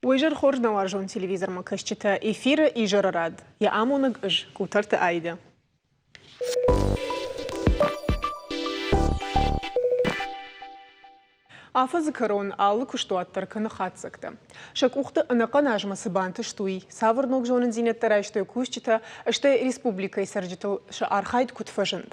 Уый изӕр хорз нӕ уарзон телевизормӕ кӕсджытӕ эфиры изӕры рад. Йӕ амонӕг ыз Къутӕрты Аидӕ. Афӕдзы кӕрон алы куыстуат дӕр кӕны хатдзӕгтӕ. Сӕ къухты ӕнӕхъӕн азмӕ цы бантыст, уый, цавӕр ног зонындзинӕдтӕ райстой кусджытӕ, стӕй республикӕйы цӕрджытыл сӕ архайд куыд фӕзынд.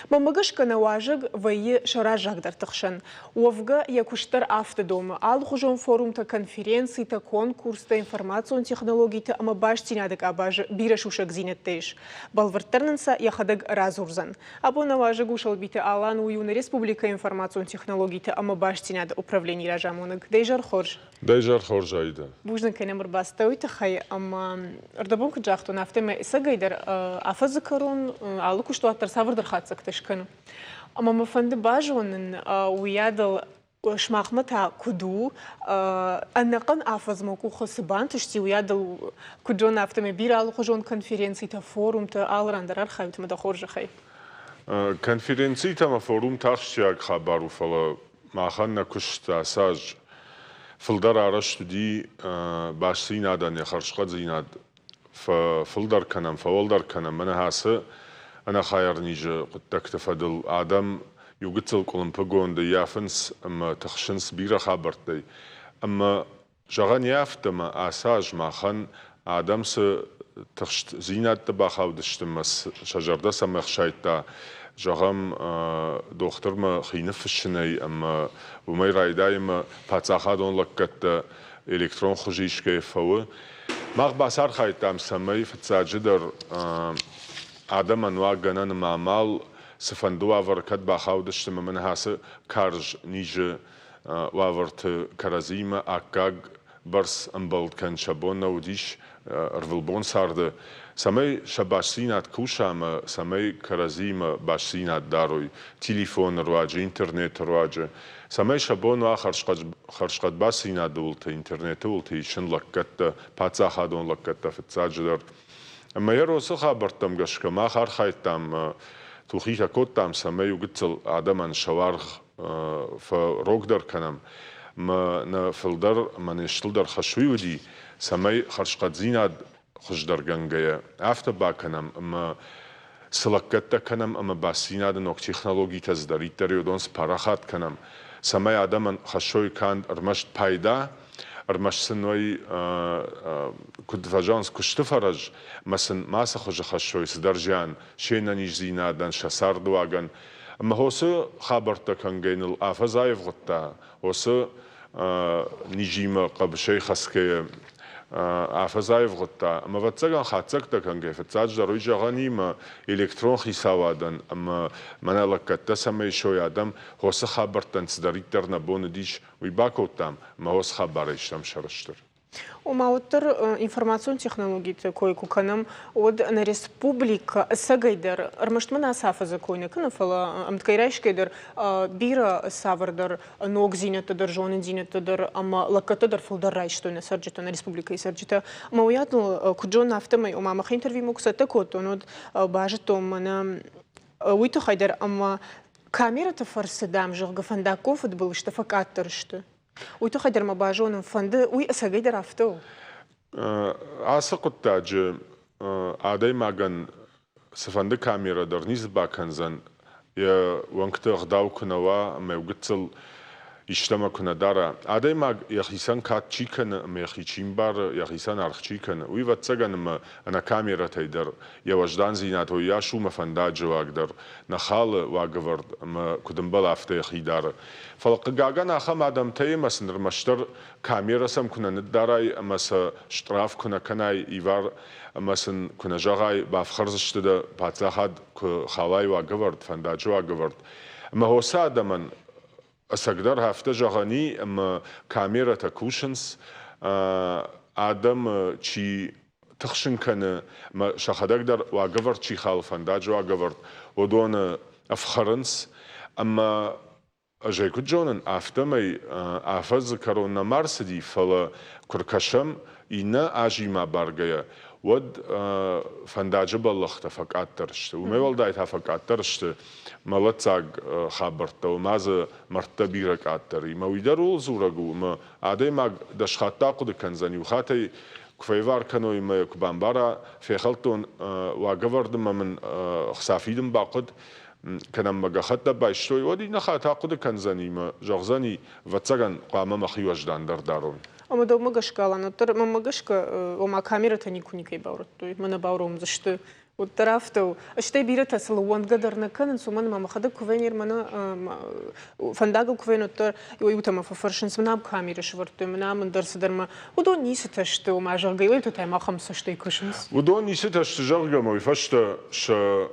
Мӕнмӕ гӕсгӕ нӕ уазӕг вӕййы сӕ раззагдӕрты хсӕн. Уӕвгӕ, йӕ куыст дӕр афтӕ домы. Алыхуызон форумтӕ, конференцитӕ, конкурстӕ, информацион технологитӕ ӕмӕ бастдзинады къабазы бирӕ сусӕгдзинӕдтӕ ис. Бӕлвырддӕр нын сӕ йӕхӕдӕг радзурдзӕн. Абон нӕ уазӕг у Сӕлбиты Алан, уый у нӕ республикӕйы информацион технологитӕ ӕмӕ бастдзинады управленийы разамонӕг. Дӕ изӕр хорз! Дӕ изӕр хорз, Аидӕ! Бузныг кӕнӕм ӕрбацыдтӕ уый тыххӕй, ӕмӕ ӕрдӕбон куыд загътон, афтӕмӕй ӕцӕгӕйдӕр афӕдзы кӕрон алы куыстуат дӕр цавӕрдӕр хатдзӕгтӕ скӕны. Ӕмӕ мӕ фӕнды базонын, уыйадыл сымахмӕ та куыд у, ӕнӕхъӕн афӕдзмӕ къухы цы бантысти, уыйадыл куыд зонын, афтӕмӕй бирӕ алыхуызон конференцитӕ, форумтӕ, алы ран дӕр архайут ӕмӕ дӕ хорзӕхӕй. Конференцитӕ ӕмӕ форумтӕ ахсджиаг хабар у, фӕлӕ махӕн нӕ куыст ацы аз фылдӕр арӕзт уыди бастдзинадӕн йӕ хӕрзхъӕддзинад фӕфылдӕр кӕнӕм, фӕуӕлдӕр кӕнӕм. Мӕнӕ ацы ӕнӕхайыр низы хъуыддӕгты фӕдыл адӕм иу гыццыл къуылымпыгонд ӕййафынц ӕмӕ тыхсынц бирӕ хабӕрттӕй. Ӕмӕ зӕгъӕн йӕ афтӕ, ӕмӕ ацы аз махӕн адӕм цы тыхстдзинӕдты бахаудысты ӕмӕ сӕ зӕрдӕ цӕмӕ ӕхсайдта, зӕгъӕм, дохтырмӕ хи ныффыссынӕй ӕмӕ уымӕй райдайынмӕ паддзахадон лӕггӕдтӕ электрон хуызы исгӕйӕ фӕуы. Мах бацархайдтам, цӕмӕй фыццаджыдӕр адӕмӕн уа гӕнӕн ӕмӕ амал, цыфӕнды уавӕры кӕд бахаудысты ӕмӕ мӕнӕ ацы карз низы уавӕрты кӕрӕдзиимӕ аккаг бӕрц ӕмбӕлд кӕнын сӕ бон нӕ уыдис ӕрвылбон царды, цӕмӕй сӕ бастдзинад куса ӕмӕ цӕмӕй кӕрӕдзиимӕ бастдзинад дарой телефоны руаджы, интернеты руаджы, цӕмӕй сӕ бон уа хӕрзхъӕд бастдзинады уылты, интернеты уылты исын лӕггӕдтӕ, паддзахадон лӕггӕдтӕ фыццаджыдӕр. Ӕмӕ йӕ росы хабӕрттӕм гӕсгӕ мах архайдтам, тухитӕ кодтам, цӕмӕй иу гыццыл адӕмӕн сӕ уаргъ фӕрогдӕр кӕнӕм. Мӕ нӕ фылдӕр ӕмӕ не стылдӕр хӕс уый уыди, цӕмӕй хӕрзхъӕддзинад хуыздӕргӕнгӕйӕ афтӕ бакӕнӕм ӕмӕ цы лӕггӕдтӕ кӕнӕм ӕмӕ бастдзинады ног технологитӕ цыдӕриддӕр уыдон спарахат кӕнӕм, цӕмӕй адӕмӕн хӕссой канд ӕрмӕст пайда, ӕрмӕст сын уый, куыд фӕзӕгъынц, куысты фӕрӕз, ӕмӕ сын мацы хуызы хӕссой цыдӕр зиан се нӕниздзинадӕн, сӕ цардуагӕн. Ӕмӕ уыцы хабӕрттӕ кӕнгӕ ныл афӕдз аивгъуыдта, уыцы низимӕ хъӕбысӕй хӕцгӕйӕ афӕдз аивгъуыдта. Ӕмӕ, ӕвӕццӕгӕн, хатдзӕгтӕ кӕнгӕ, фыццаджыдӕр уый зӕгъӕн и, ӕмӕ электрон хицауадӕн ӕмӕ мӕнӕ лӕггӕдтӕ цӕмӕй исой адӕм, уыцы хабӕрттӕн цыдӕриддӕр нӕ бон уыдис, уый бакодтам, ӕмӕ уыцы хабарӕй стӕм сӕрыстыр. Ома уӕддӕр информацион технологиты кой куы кӕнӕм, уӕд нӕ республикӕ ӕцӕгӕйдӕр, ӕрмӕст мын ацы афӕдзы кой нӕ кӕны, фӕлӕ ӕмткӕй райсгӕ дӕр бирӕ цавӕрдӕр ногдзинӕдтӕ дӕр, зонындзинӕдтӕ дӕр ӕмӕ лӕггӕдтӕ дӕр фылдӕр райстой нӕ цӕрджытӕ, нӕ республикӕйы цӕрджытӕ. Ӕмӕ уыйадыл, куыд зонын, афтӕмӕй, ома мӕхи интервьюмӕ куы цӕттӕ кодтон, уӕд базыдтон мӕнӕ уый тыххӕй дӕр, ӕмӕ камерӕты фӕрцы, дам, зӕгъгӕ, фӕндаггон фыдбылызтӕ фӕкъаддӕр сты. Уый тыххӕй дӕр мӕ базонын фӕнды, уый ӕцӕгӕйдӕр афтӕ у? Ацы хъуыддаджы адӕймагӕн цыфӕнды камерӕ дӕр ницы бакӕндзӕн, йӕ уӕнгты ӕгъдау куы нӕ уа ӕмӕ иу гыццыл истӕмӕ куы нӕ дара. Адӕймаг йӕхицӕн кад чи кӕны ӕмӕ йӕхи чи мбары, йӕхицӕн аргъ чи кӕны, уый, ӕвӕццӕгӕн, ӕмӕ ӕнӕ камерӕтӕй дӕр йӕ уӕздандзинад уыйас у мӕ фӕндаджы уаг дӕр нӕ халы уагӕвӕрд ӕмӕ куыд ӕмбӕлы, афтӕ йӕхи дары. Фӕлӕ, хъыгагӕн, ахӕм адӕмтӕ ӕмӕ сын ӕрмӕстдӕр камерӕ сӕм куы нӕ ныддарай ӕмӕ сӕ штраф куы нӕ кӕнай ивар ӕмӕ сын куы нӕ зӕгъай, бафхӕрдзысты дӕ паддзахад куы халай уагӕвӕрд, фӕндаджы уагӕвӕрд. Ӕмӕ уыцы адӕмӕн ӕцӕгдӕр афтӕ зӕгъӕн и, ӕмӕ камерӕтӕ кусынц, адӕмы чи тыхсын кӕны ӕмӕ сӕхӕдӕг дӕр уагӕвӕрд чи халы, фӕндаджы уагӕвӕрд, уыдоны ӕфхӕрынц. Ӕмӕ ӕз ӕй куыд зонын, афтӕмӕй афӕдзы кӕрон нӕма рцыди, фӕлӕ куы ркӕсӕм иннӕ азимӕ баргӕйӕ, уӕд фӕндаджы бӕллӕхтӕ фӕкъаддӕр сты. Уымӕй уӕлдай та фӕкъаддӕр сты мӕлӕтдзаг хабӕрттӕ, ома дзы мӕрдтӕ бирӕ къаддӕр и. Мӕ уый дӕр ууыл дзурӕг у, ӕмӕ адӕймаг дӕсхатт ахъуыды кӕндзӕн, иу хатт ӕй куы фӕивар кӕной ӕмӕ йӕ куы бамбара, фехӕлдтон уагӕвӕрды мӕ мын хца фидын бахъуыд, кӕнӕ мӕ гӕххӕттӕ байстой, уӕд иннӕ хатт ахъуыды кӕндзӕни мӕ зӕгъдзӕни, ӕвӕццӕгӕн, хъуамӕ мӕхи уӕздандӕр дарон. Ӕмӕ дӕумӕ гӕсгӕ, Алан, уӕддӕр мӕнмӕ гӕсгӕ, ома камерӕтӕ никуы никӕй баурӕдтой, мӕ нӕ бауромдзысты. Уӕддӕр афтӕ у. Стӕй бирӕтӕ сыл ӕууӕндгӕ дӕр нӕ кӕнынц, уымӕн ӕмӕ мӕхӕдӕг куы вӕййын, мӕнӕ фӕндагыл куы вӕййын, уӕддӕр иуӕй-иутӕ мӕ фӕфӕрсынц, мӕнӕ ам камерӕ сӕвӕрдтой, мӕнӕ ам ӕндӕр цыдӕр мӕ. Уыдон ницытӕ сты, ома, зӕгъгӕ, иуӕй-иутӕ та йӕм ахӕм цӕстӕй кӕсынц. Уыдон ницытӕ сты, зӕгъгӕ, мӕ уый фӕстӕ сӕ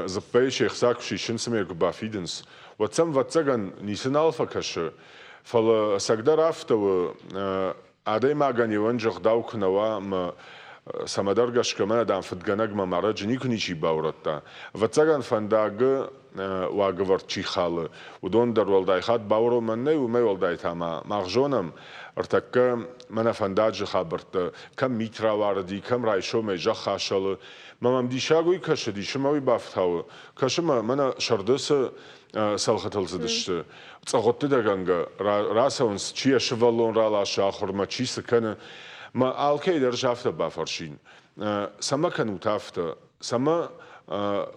дзыппӕй се хца куы сисынц ӕмӕ йӕ куы бафидынц, уӕд сӕм, ӕвӕццӕгӕн, ницы нал фӕкӕсы. Фӕлӕ ӕцӕгдӕр афтӕ у, адӕймагӕн йе уӕнджы ӕгъдау куы нӕ уа ӕмӕ цӕмӕдӕр гӕсгӕ мӕнӕ, дам, фыдгӕнӕгмӕ марӕджы никуы ничи баурӕдта. Ӕвӕццӕгӕн, фӕндагы уагӕвӕрд чи халы, уыдон дӕр уӕлдай хатт бауромӕн нӕй, уымӕй уӕлдай та ма мах зонӕм, ӕртӕккӕ мӕнӕ фӕндаджы хабӕрттӕ, кӕм мит рауарыди, кӕм райсомӕй зӕхх асӕлы. Мӕ мӕм диссаг уый кӕсы, дисы мӕ уый бафтауы. Кӕсы мӕ, мӕнӕ сӕрды цы цӕлхытыл цыдысты, цъыгъуыттытӕгӕнгӕ рацӕуынц, чи йӕ сывӕллон раласы ахуырмӕ, чи цы кӕны. Мӕ алкӕй дӕр ӕз афтӕ бафӕрсин, цӕмӕ кӕнут афтӕ, цӕмӕ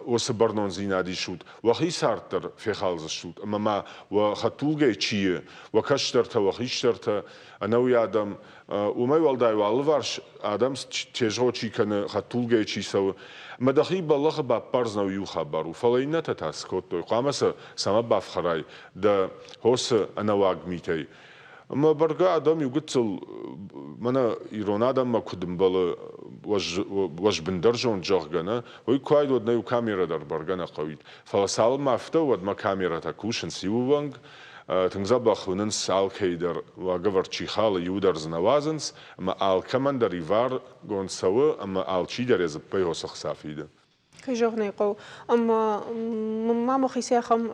уыцы бӕрнондзинад исут, уӕхи цард дӕр фехалдзыстут ӕмӕ ма уӕ хӕдтулгӕйы чи и, уӕ кӕстӕртӕ, уӕ хистӕртӕ, ӕнӕуи адӕм, уымӕй уӕлдай уӕ алыварс адӕм тезгъо чи кӕны, хӕдтулгӕйы чи цӕуы, ӕмӕ дӕхи бӕллӕхы баппардзынӕ иу хабар у, фӕлӕ иннӕтӕ та цы кодтой? Хъуамӕ сӕ цӕмӕ бафхӕрай дӕ хосы ӕнӕуаг митӕй? Ӕмӕ бӕргӕ адӕм иу гыццыл, мӕнӕ ирон адӕммӕ куыд ӕмбӕлы уӕзбындӕр зонд, зӕгъгӕ, нӕ, уый куы уаид, уӕд нӕ иу камерӕ дӕр бӕргӕ нӕ хъӕуид. Фӕлӕ цалынмӕ афтӕ, уӕдмӕ камерӕтӕ кусынц иуы уӕнг, тынг дзӕбӕх уынынц алкӕй дӕр уагӕвӕрд чи халы, иуы дӕр дзы нӕ уадзынц, ӕмӕ алкӕмӕн дӕр иваргонд цӕуы ӕмӕ алчидӕр йӕ дзыппӕй хосы хца фиды. Кӕй зӕгъын ӕй хъӕуы, ӕмӕ ма мӕхицӕй ахӕм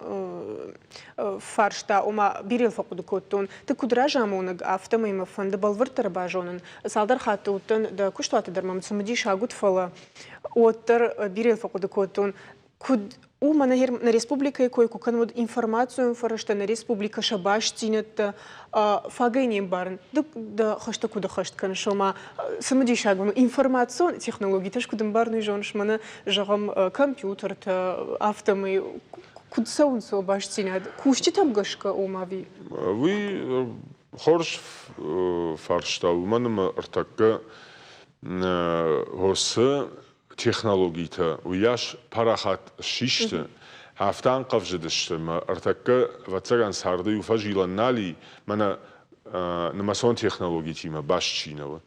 фарста, ома бирӕ фӕхъуыды кодтон. Ты куыд разамонӕг, афтӕмӕй мӕ фӕнды бӕлвырддӕр базонын. Цалдӕр хатты уыдтӕн дӕ куыстуаты дӕр мӕм цымыдисаг уыд, фӕлӕ уӕддӕр бирӕ фӕхъуыды кодтон, куыд у мӕнӕ нӕ республикӕйы кой куы кӕнӕм, уӕд информацион фӕрӕзтӕ, нӕ республикӕ сӕ бастдзинӕдтӕ фагӕй не мбарын. Ды дӕ хӕстӕ куыд ӕххӕст кӕныс, ома цымыдисаг у, информацион технологитӕ куыд ӕмбарын, уый зоныс, мӕнӕ, зӕгъӕм, компьютертӕ, афтӕмӕй куыд цӕуынц сӕ бастдзинад кусджытӕм гӕсгӕ, ома ӕви? Уый хорз фарста, уымӕн ӕмӕ ӕртӕккӕ уыцы технологитӕ уыйас парахат ссисты, афтӕ ӕнхъӕвзыдысты ӕмӕ ӕртӕккӕ, ӕвӕццӕгӕн, царды иу фӕзилӕн нал и, мӕнӕ нымӕцон технологитимӕ баст чи нӕ у.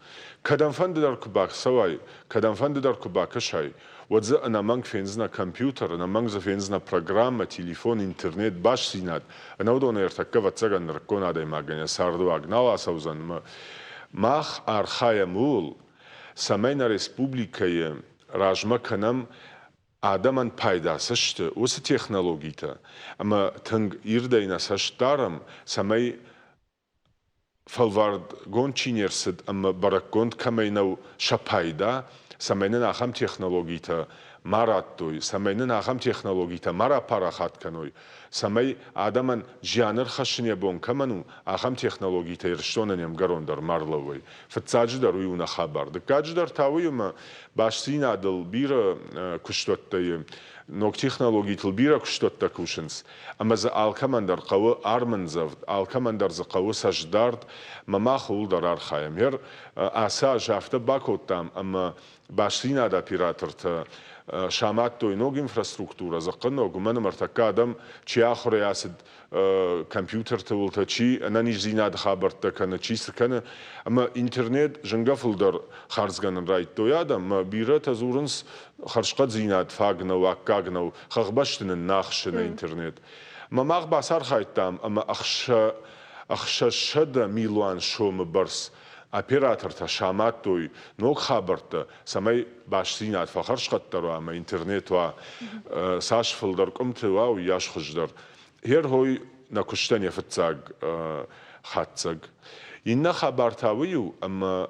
Кӕдӕмфӕнды дӕр куы бацӕуай, кӕдӕмфӕнды дӕр куы бакӕсай, уӕд дзы ӕнӕмӕнг фендзынӕ компьютер, ӕнӕмӕнг дзы фендзынӕ программӕ, телефон, интернет, бастдзинад. Ӕнӕ уыдонӕй ӕртӕккӕ, ӕвӕццӕгӕн, нырыккон адӕймагӕн йӕ цардыуаг нал ацӕудзӕн ӕмӕ мах архайӕм ууыл, цӕмӕй нӕ республикӕйы размӕ кӕнӕм адӕмӕн пайда цы сты, уыцы технологитӕ ӕмӕ тынг ирдӕй нӕ цӕст дарӕм, цӕмӕй фӕлвӕрдгонд чи не рцыд ӕмӕ бӕрӕггонд кӕмӕй нӕу сӕ пайда, цӕмӕй нын ахӕм технологитӕ ма радтой, цӕмӕй нын ахӕм технологитӕ ма рапарахат кӕной, цӕмӕй адӕмӕн зиан ӕрхӕссын йӕ бон кӕмӕн у, ахӕм технологитӕ Ирыстонӕн йе мгӕрон дӕр ма рлӕууой. Фыццаджыдӕр уый у нӕ хабар. Дыккаджыдӕр та уый, ӕмӕ бастдзинадыл бирӕ куыстуӕттӕ и, ног технологитыл бирӕ куыстуӕттӕ кусынц, ӕмӕ дзы алкӕмӕн дӕр хъӕуы армындзӕвд, алкӕмӕн дӕр дзы хъӕуы цӕстдард, ӕмӕ мах ууыл дӕр архайӕм. Ер ацы аз афтӕ бакодтам, ӕмӕ бастдзинады оператортӕ самадтой ног инфраструктурӕ, дзыхъхъынног, уымӕн ӕмӕ ӕртӕккӕ адӕм чи ахуырӕй ацыд компьютерты уылты, чи ӕнӕниздзинады хабӕрттӕ кӕны, чи цы кӕны, ӕмӕ интернет зынгӕ фылдӕр хардзгӕнын райдыдтой адӕм, ӕмӕ бирӕтӕ дзурынц, хӕрзхъӕддзинад фаг нӕу, аккаг нӕу, хӕхбӕсты нын нӕ ахсы нӕ интернет. Ӕмӕ мах бацархайдтам ӕмӕ 600 милуан сомы бӕрц оператортӕ самадтой ног хабӕрттӕ, цӕмӕй бастдзинад фӕхӕрзхъӕддӕр уа ӕмӕ интернет уа, цас фылдӕр къуымты уа, уыйас хуыздӕр. Герхой нӕ куыстӕн йӕ фыццаг хатдзӕг. Иннӕ хабар та уый у, ӕмӕ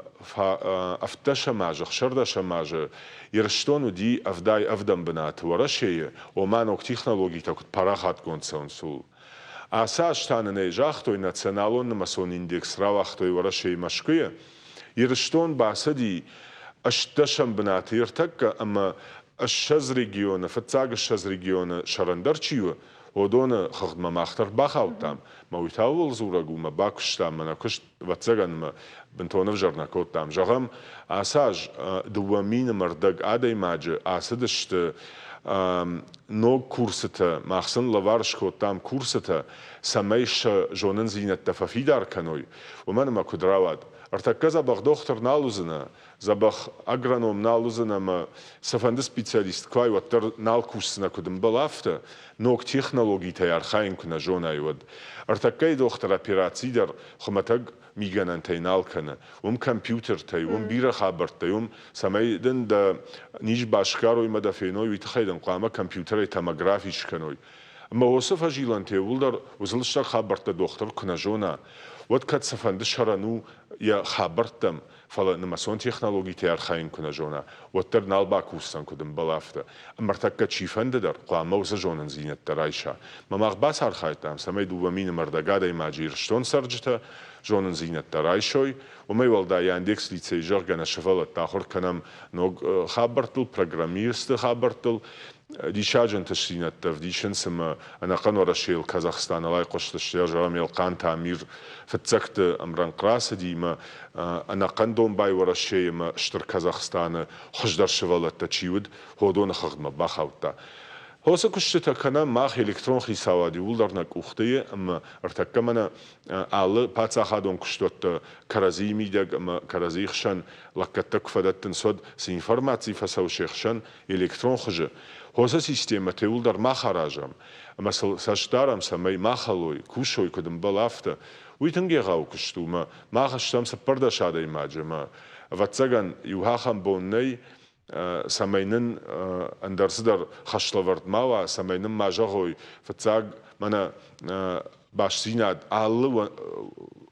ӕвддӕсӕм азы, ӕхсӕрдӕсӕм азы Ирыстон уыди 77-ӕм бынаты Уӕрӕсейы, ома ног технологитӕ куыд парахатгонд цӕуынц, ууыл. Ацы аз та нын ӕй загътой, националон нымӕцон индекс рауагътой Уӕрӕсейы Мӕскуыйы. Ирыстон бацыди ӕстдӕсӕм бынаты ӕртӕккӕ ӕмӕ 20 регионы, фыццаг 20 регионы сӕрӕндӕр чи у, уыдоны хыгъдмӕ мах дӕр бахаудтам. Мӕ уый та ууыл дзурӕг у, мӕ бакуыстам, мӕ нӕ куыст, ӕвӕццӕгӕн, мӕ бынтон ӕвзӕр нӕ кодтам. Зӕгъӕм, ацы аз 2000 ӕмӕ рдӕг адӕймаджы ацыдысты ног курсытӕ, мах сын лӕвар скодтам курсытӕ, цӕмӕй сӕ зонындзинӕдтӕ фӕфидар кӕной, уымӕн ӕмӕ куыд рауад, ӕртӕккӕ дзӕбӕх дохтыр нал уыдзынӕ, дзӕбӕх агроном нал уыдзынӕ ӕмӕ цыфӕнды специалист куы уай, уӕддӕр нал кусдзынӕ куыд ӕмбӕлы, афтӕ, ног технологитӕй архайын куы нӕ зонай, уӕд. Ӕртӕккӕйы дохтыр операци дӕр хуымӕтӕг мигӕнӕнтӕй нал кӕны. Уым компьютертӕй, уым бирӕ хабӕрттӕй, уым, цӕмӕй дын дӕ низ басгарой ӕмӕ дӕ феной, уый тыххӕй дын хъуамӕ компьютерӕй томографи скӕной. Ӕмӕ уыцы фӕзилӕнтӕ иууылдӕр уыцы лыстӕг хабӕрттӕ дохтыр куы нӕ зона, уӕд кӕд цыфӕнды сӕрӕн у йӕ хабӕрттӕм, фӕлӕ нымӕцон технологитӕй архайын куы нӕ зона, уӕддӕр нал бакусдзӕн, куыд ӕмбӕлы, афтӕ. Ӕмӕ ӕртӕккӕ чифӕнды дӕр хъуамӕ уыцы зонындзинӕдтӕ райса. Мӕ мах бацархайдтам, цӕмӕй 2000 ӕмӕ рдӕг адӕймаджы Ирыстон цӕрджытӕ зонындзинӕдтӕ райсой. Уымӕй уӕлдай Яндекс лицейы, зӕгъгӕ, нӕ сывӕллӕтты ахуыр кӕнӕм ног хабӕрттыл, программисты хабӕрттыл. Диссаджы ӕнтыстдзинӕдтӕ ӕвдисынц ӕмӕ ӕнӕхъӕн Уӕрӕсейыл Казахстаныл айхъуыстысты, зӕгъӕм, Елхъанты Амир фыццӕгты ӕмрӕнхъ рацыди ӕмӕ ӕнӕхъӕн домбай Уӕрӕсейы ӕмӕ Стыр Казахстаны хуыздӕр сывӕллӕттӕ чи уыд, уыдоны хыгъдмӕ бахаудта. Уыцы куыстытӕ кӕнӕм мах электрон хицауад иууылдӕр нӕ къухты и ӕмӕ ӕртӕккӕ мӕнӕ алы паддзахадон куыстуӕттӕ кӕрӕдзийы мидӕг ӕмӕ кӕрӕдзийы хсӕн лӕггӕдтӕ куы фӕдӕттынц, уӕд цы информаци фӕцӕуы се хсӕн электрон хуызы, уыцы системӕтӕ иууылдӕр мах аразӕм ӕмӕ сыл цӕст дарӕм, цӕмӕй ма хӕлой, кусой, куыд ӕмбӕлы, афтӕ. Уый тынг егъау куыст у ӕмӕ мах стӕм 14 адӕймаджы ӕмӕ, ӕвӕццӕгӕн, иу ахӕм бон нӕй, цӕмӕй нын ӕндӕр цыдӕр хӕслӕвӕрд ма уа, цӕмӕй нын ма зӕгъой, фыццаг мӕнӕ бастдзинад алы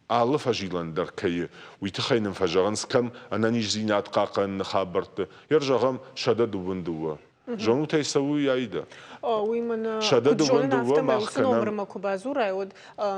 алы фӕзилӕн дӕр кӕй, уый тыххӕй нын фӕзӕгъынц, кӕм ӕнӕниздзинад хъахъхъӕныны хабӕртты, йе рзӕгъӕм, 122. Зонут ӕй цӕуы Аидӕ? Уый мӕнӕ куыд зонын, афтӕмӕй уыцы номырмӕ куы бадзурай, уӕд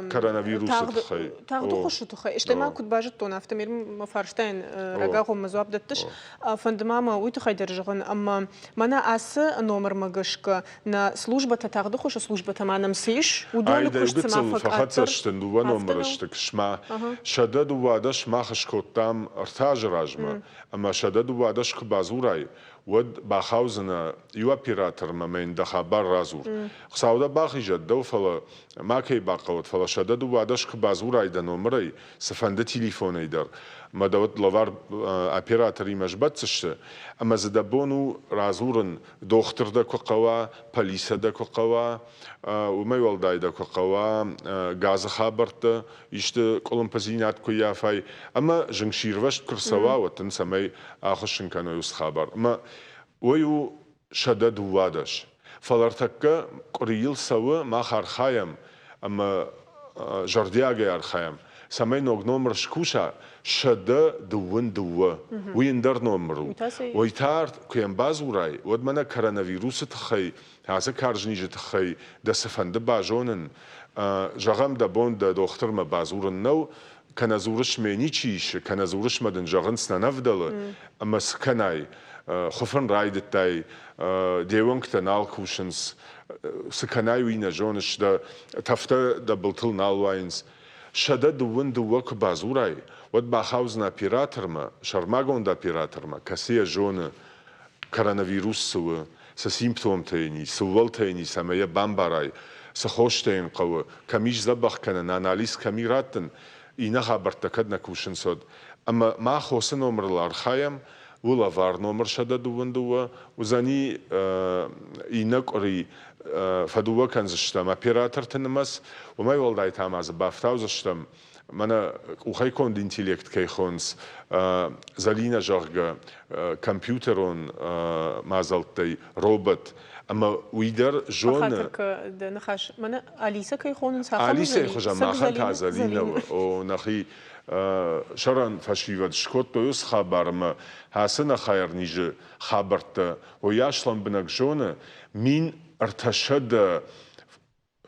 коронавирусы тыххӕй. Тагъд ӕххуысы тыххӕй. Стӕй ма куыд базыдтон, афтӕмӕй мӕ фарстайӕн рагагъоммӕ дзуапп дӕттыс. Фӕнды ма мӕ уый тыххӕй дӕр зӕгъын, ӕмӕ мӕнӕ ацы номырмӕ гӕсгӕ нӕ службӕтӕ, тагъд ӕххуысы службӕтӕ ма нӕм цы ис, уыдоны куыст цыма фӕхӕццӕ сты дыууӕ номыры сты ксмӕ. 112 мах скодтам ӕртӕ азы размӕ, ӕмӕ 112 куы бадзурай, уӕд бахаудзынӕ иу оператормӕ ӕмӕ йын дӕ хабар радзур. Хуыцау дӕ бахизӕд дӕу, фӕлӕ макӕй бахъӕуӕд, фӕлӕ 112 куы бадзурай дӕ номырӕй, цыфӕнды телефонӕй дӕр, ӕмӕ дӕ уӕд лӕвар операторимӕ сбӕтдзысты, ӕмӕ дзы дӕ бон у радзурын, дохтыр дӕ куы хъӕуа, полицӕ дӕ куы хъӕуа, уымӕй уӕлдай дӕ куы хъӕуа газы хабӕрттӕ, исты къуылымпыдзинад куы ййафай, ӕмӕ зынгсирвӕзт куы рцӕуа, уӕд дын цӕмӕй ахуыссын кӕной уыцы хабар. Ӕмӕ уый у 112. Фӕлӕ ӕртӕккӕ къуырийыл цӕуы, мах архайӕм ӕмӕ зӕрдиагӕй архайӕм, цӕмӕй ног номыр скуса 122. Уый ӕндӕр номыр у. Уый та куы йӕм бадзурай, уӕд мӕнӕ коронавирусы тыххӕй, ацы карз низы тыххӕй дӕ цыфӕнды базонын, зӕгъӕм, дӕ бон дӕ дохтырмӕ бадзурын нӕу, кӕнӕ дзурыс ме ничи исы, кӕнӕ дзурыс мӕ дын зӕгъынц нӕ нӕ вдӕлы, ӕмӕ цы кӕнай, хуыфын райдыдтай, де уӕнгтӕ нал кусынц, цы кӕнай, уый нӕ зоныс, дӕ тӕфтӕ дӕ былтыл нал уайынц. 122 куы бадзурай, уӕд бахаудзынӕ оператормӕ, сӕрмагонд оператормӕ, кӕцы йӕ зоны, коронавирус цы у, цы симптомтӕ йын ис, цы ууӕлтӕ йын ис ӕмӕ йӕ бамбарай, цы хостӕ йын хъӕуы, кӕм ис дзӕбӕх кӕнын, анализ кӕм и раттын, иннӕ хабӕрттӕ кӕд нӕ кусынц, уӕд. Ӕмӕ мах уыцы номырыл архайӕм, у лӕвар номыр 122, уыдзӕни иннӕ къуыри фӕдыууӕ кӕндзыстӕм операторты нымӕц, уымӕй уӕлдай та ма дзы бафтаудзыстӕм. Мӕнӕ къухӕй конд интеллект кӕй хонынц, Зӕлинӕ, зӕгъгӕ, компьютерон мадзӕлттӕй робот, ӕмӕ уый дӕр зоны. Дӕ ныхас, мӕнӕ Алисӕ кӕй хонынц, ахӕм Алисӕйы хуызӕн махӕн та Зӕлинӕ у. О, нӕхи сӕрӕн фӕсивӕд скодтой уыцы хабар ӕмӕ ацы нӕхайӕрнизы хабӕрттӕ уыйас лӕмбынӕг зоны, 1300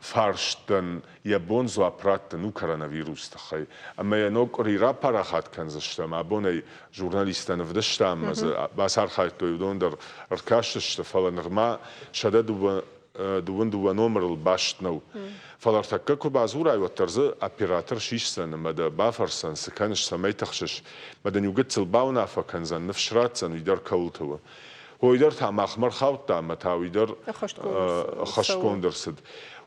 фарстӕн йӕ бон дзуапп раттын у коронавирусы тыххӕй. Ӕмӕ йӕ ног къуыри рапарахат кӕндзыстӕм. Абон ӕй журналисттӕн ӕвдыстам ӕмӕ дзы бацархайдтой, уыдон дӕр ӕркастысты, фӕлӕ нырма 122 номырыл баст нӕу. Фӕлӕ ӕртӕккӕ куы бадзурай, уӕддӕр дзы оператор сисдзӕн ӕмӕ дӕ бафӕрсдзӕн, цы кӕныс, цӕмӕй тыхсыс, ӕмӕ дын иу гыццыл бауынаффӕ кӕндзӕн, ныфс ратдзӕн, уый дӕр кӕуылты у. Уый дӕр та махмӕ рхаудта ӕмӕ та уый дӕр ӕххӕстгонд ӕрцыд.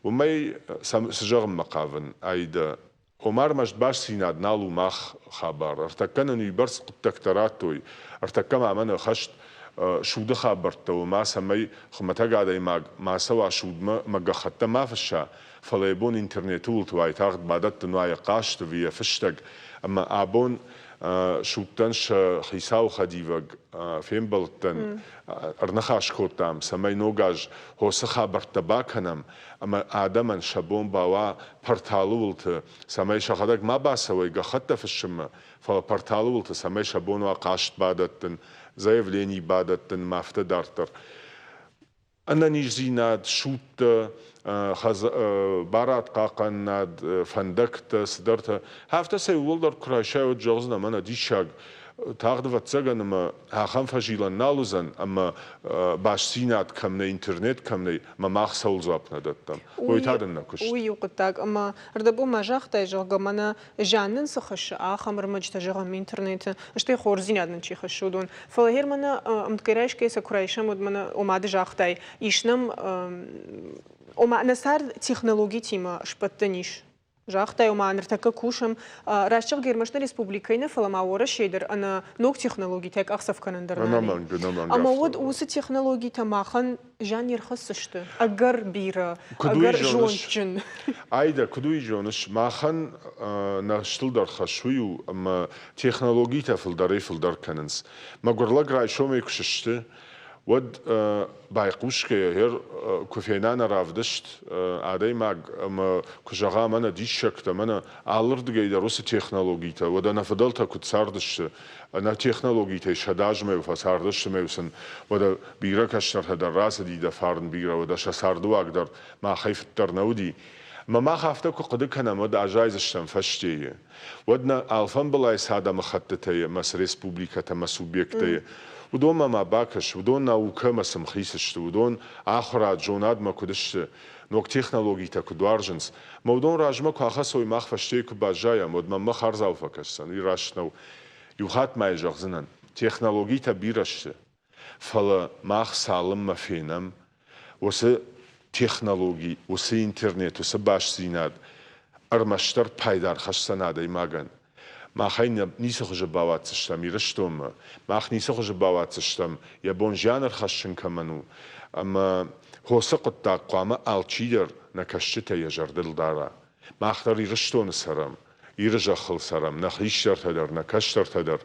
Уымӕй цы зӕгъынмӕ хъавын, Аидӕ, ома ӕрмӕст бастдзинад нал у мах хабар. Ӕртӕккӕ нын уыйбӕрц хъуыддӕгтӕ радтой, ӕртӕккӕ ма мӕнӕ хӕст суды хабӕрттӕ, ома цӕмӕй хуымӕтӕг адӕймаг ма цӕуа судмӕ ӕмӕ гӕххӕттӕ ма фысса, фӕлӕ йӕ бон интернеты уылты уайтагъд бадӕттын уа йӕ хъаст ӕви йӕ фыстӕг. Ӕмӕ абон судтӕн сӕ хицауы хӕдивӕг фембӕлдтӕн, ӕрныхас кодтам, цӕмӕй ног аз хосы хабӕрттӕ бакӕнӕм ӕмӕ адӕмӕн сӕ бон бауа порталы уылты, цӕмӕй сӕхӕдӕг ма бацӕуой гӕххӕттӕ фыссынмӕ, фӕлӕ порталы уылты цӕмӕй сӕ бон уа хъаст бадӕттын, заявлени бадӕттын ӕмӕ афтӕ дарддӕр. Ӕнӕниздзинад, судтӕ, барадхъахъхъӕнынад, фӕндӕгтӕ, цыдӕртӕ. Афтӕ сӕ иууылдӕр куы райсай, уӕд зӕгъдзынӕ, мӕнӕ диссаг, тагъд ӕвӕццӕгӕн ӕмӕ ахӕм фӕзилӕн нал уыдзӕн, ӕмӕ бастдзинад кӕм нӕй, интернет кӕм нӕй, ӕмӕ мах цӕуыл дзуапп нӕ дӕттӕм. Уый та дын нӕ куыст. Уый иу хъуыддаг, ӕмӕ ӕрдӕбон ма загътай, зӕгъгӕ, мӕнӕ зиан нын цы хӕссы, ахӕм ӕрмӕджытӕ, зӕгъӕм, интернеты, стӕй хорздзинад нын чи хӕссы, уыдон. Фӕлӕ гъер мӕнӕ ӕмткӕй райсгӕйӕ сӕ куы райсӕм, уӕд мӕнӕ, ома ды загътай, ис нӕм, ома нӕ цард технологитимӕ сбӕттӕн ис. Загътай, ома ныртӕккӕ кусӕм, раст зӕгъгӕ, ӕрмӕст нӕ республикӕйы нӕ, фӕлӕ ма Уӕрӕсейы дӕр ӕнӕ ног технологитӕй къахдзӕф кӕнын дӕр нал и. Ӕнӕмӕнг, ӕнӕмӕнг. Ӕмӕ уӕд уыцы технологитӕ махӕн зиан не рхӕсдзысты? Ӕгӕр бирӕ, ӕгӕр зондджын. Айдӕ, куыд уый зоныс, махӕн нӕ стылдӕр хӕс уый у, ӕмӕ технологитӕ фылдӕрӕй-фылдӕр кӕнынц. Мӕгуыр лӕг райсомӕй куы сысты, уӕд байхъусгӕйӕ гъер куы фена нӕ равдыст адӕймаг ӕмӕ куы зӕгъа мӕнӕ диссӕгтӕ, мӕнӕ алырдыгӕй дӕр уыцы технологитӕ, уӕдӕ нӕ фыдӕлтӕ куыд цардысты, ӕнӕ технологитӕй сӕдӕазмӕ фӕцардысты ӕмӕ сын уӕдӕ бирӕ кӕстӕртӕ дӕр рацыди, дӕ фарн бирӕ, уӕдӕ сӕ цардыуаг дӕр махӕй фыддӕр нӕ уыди. Ӕмӕ мах афтӕ куы хъуыды кӕнӕм, уӕд аззайдзыстӕм фӕстейы. Уӕд нӕ алфамбылай цы адӕмыхӕттытӕ ӕмӕ цы республикӕтӕ ӕмӕ субъекттӕ, уыдонмӕ ма бакӕс, уыдон наукӕмӕ цы мхиц сты, уыдон ахуырад, зонадмӕ куыд сты, ног технологитӕ куыд уарзынц. Ӕмӕ уыдон размӕ куы ахӕцой, мах фӕстейы куы баззайӕм, уӕд мӕнмӕ хардзау фӕкӕсдзӕн, уый раст нӕу. Иу хатт ма йӕ зӕгъдзынӕн, технологитӕ бирӕ сты, Фӕлӕ мах цалынмӕ фенӕм, уыцы технологи, уыцы интернет, уыцы бастдзинад ӕрмӕстдӕр пайда ӕрхӕсдзӕн адӕймагӕн. Мах ӕй ницы хуызы бауадздзыстӕм Ирыстонмӕ, мах ницы хуызы бауадздзыстӕм, йӕ бон зиан ӕрхӕссын кӕмӕн у. Ӕмӕ хосы хъуыддаг хъуамӕ алчидӕр нӕ кӕсджытӕ йӕ зӕрдыл дара. Мах дӕр Ирыстоны цӕрӕм, Иры зӕххыл цӕрӕм, нӕ хистӕртӕ дӕр, нӕ кӕстӕртӕ дӕр,